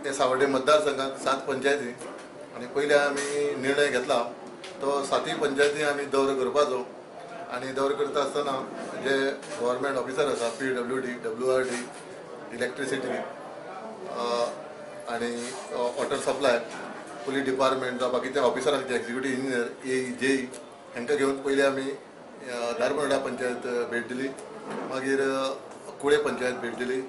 हे सावर्डे मतदारसंघात 7 पंचायती आनी पयले आमी निर्णय घेतला तो 7 पंचायती आमी दौरो करपाचो आनी दौरो करता आसतना जे गव्हर्मेंट ऑफिसर आसा PWD, WRD, electricity आनी वॉटर सप्लाय, पुलीस डिपार्टमेंट जावं बाकीचे ऑफिसरांक जे एक्झिक्युटीव इंजिनियर ए जेई हांकां घेवन पयलीं आमी धारबोर्डा पंचायत भेट दिली, मागीर कुळे पंचायत भेट दिली,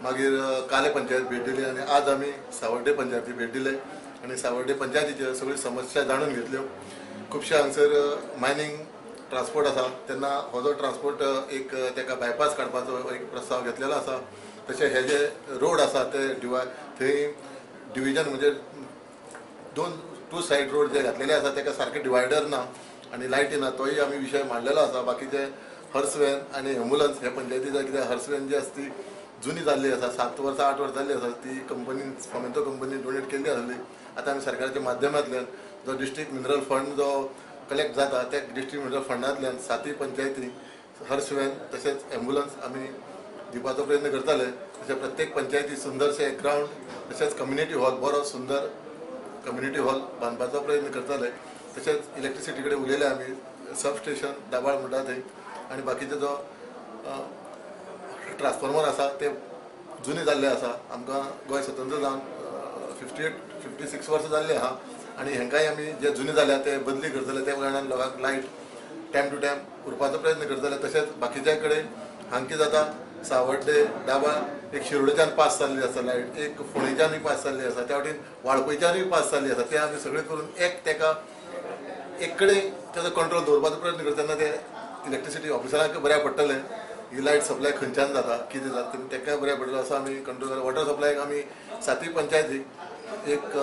मागीर काले पंचायत भेट दिली आनी आज आमी सावर्डे पंचायती भेट दिले आनी सावर्डे पंचायतीच्यो सगळ्यो समस्या जाणून घेतल्यो. खुबशे हांगसर मायनींग ट्रान्सपोर्ट आसा तेन्ना हो जो ट्रान्सपोर्ट एक ताका बायपास काडपाचो एक प्रस्ताव घेतलेलो आसा. तशें हे जे रोड आसा ते थंय डिविजन म्हणजे 2 सायड रोड जे घातलेले आसा ताका सारके डिवायडर ना आनी लायटी ना, तोय आमी विशय मांडलेलो आसा. बाकीचे हर्स व्हॅन आनी एम्बुलन्स हे पंचायतीच्या कित्याक हर्स व्हॅन जी आसा ती जुनी जाल्ली आसा, 7 वर्सां 8 वर्सां जाल्ली आसा, ती कंपनी फोमेंतो कंपनी डोनेट केल्ली आसली. आतां आमी सरकाराच्या माध्यमांतल्यान जो डिस्ट्रिक्ट मिनरल फंड जो कलेक्ट जाता त्या डिस्ट्रिक्ट मिनरल फंडांतल्यान 7 पंचायती हर्स व्हॅन तशेंच एम्बुलन्स आमी दिवपाचो प्रयत्न करताले. तशें प्रत्येक पंचायती सुंदरशें एक ग्रावंड तशेंच कम्युनिटी हॉल, बरो सुंदर कम्युनिटी हॉल बांदपाचो प्रयत्न करताले. तशेंच इलेक्ट्रिसिटी कडेन उलयले आमी, सब स्टेशन दाबाळ म्हणटा थंय आनी बाकीचे जो ट्रान्सफॉर्मर आसा ते जुने जाल्ले आसा. आमकां गोंय स्वतंत्र जावन 58 56 वर्सां जाल्ले आहा आनी हेंकांय आमी जे जुने जाल्या ते बदली करतले, त्या कारणान लोकांक लायट टायम टू टायम उरपाचो प्रयत्न करतले. तशेंच बाकीच्या कडेन हांगा जाता सावर्डे दाबाळ एक शिरोडेच्यान पास जाल्ली आसा लायट, एक फोंडेच्यानूय पास जाल्ली आसा, त्या वटेन वाळपयच्यानूय पास जाल्ली आसा. ते आमी सगळें करून एक ताका एक कडेन ताजो कंट्रोल दवरपाचो प्रयत्न करता तेन्ना ते इलेक्ट्रिसिटी ऑफिसरांक बऱ्याक पडटलें ही लायट सप्लाय खंयच्यान जाता कितें जाता ताका बऱ्याक पडटलें असो आमी कंट्रोल. वॉटर सप्लायक आमी 7 पंचायतीक एक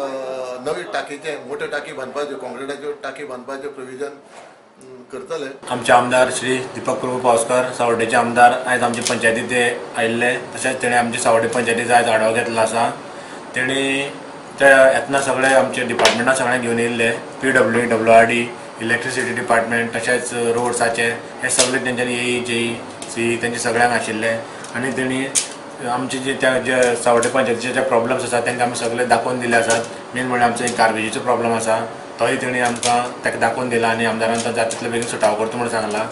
नवी टाकीचें मोठ्यो टाकी बांदपाच्यो, कॉन्क्रिटाच्यो टाकी बांदपाच्यो प्रोविजन करतले. आमचे आमदार श्री दीपक प्रभू पावसकर सावर्डेचे आमदार आयज आमचे पंचायतीत ते आयिल्ले, तशेंच तेणें आमचे सावर्डे पंचायतीचो आयज आढावो घेतलो आसा. तेणी ते येतना सगळे आमचे डिपार्टमेंटां सगळें घेवन येयल्ले, PWD, WRD, electricity department तशेंच रोड्साचे हे सगळे तेंच्यांनी ए जेई सी तेंचे सगळ्यांक आशिल्ले. आनी तेणी आमचे जे त्या जे सावर्डे पंचायतीचे जे प्रॉब्लम्स आसा तांकां आमी सगळे दाखोवन दिले आसात. मेन म्हणल्यार आमचो एक गार्बेजीचो प्रॉब्लम आसा तोय तेणी आमकां ताका दाखोवन दिला आनी आमदारान तो जाता तितले बेगीन सुटावो करता म्हूण सांगला.